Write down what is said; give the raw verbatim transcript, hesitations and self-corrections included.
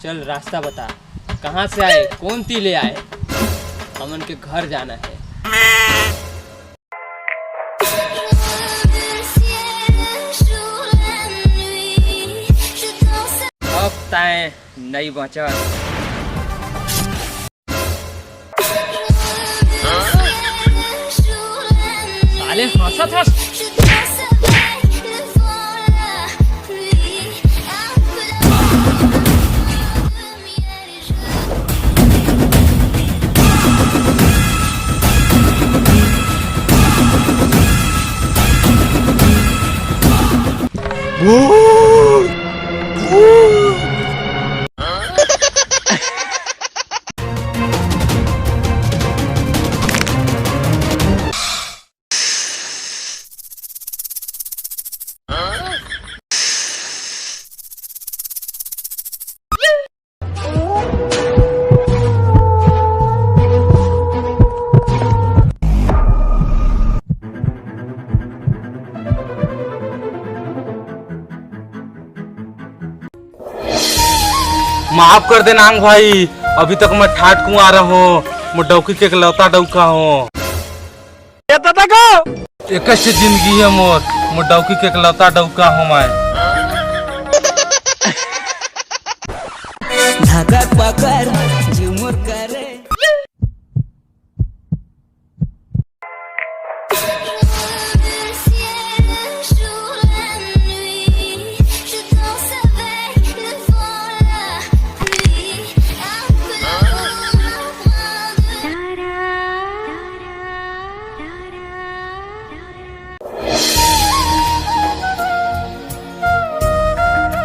चल, रास्ता बता, कहाँ से आए, कौन ती ले आए? हमन के घर जाना है। अब तैं नइ बचस। साले हंसत हस। माफ कर दे नांग भाई, अभी तक मैं ठाट कुंवारा हों, मोर डौकी के एकलौता डौका हों। एकच जिंदगी हे मोर, मोर डौकी के एकलौता डौका हों मैं। धागा पकड़, जीव मोर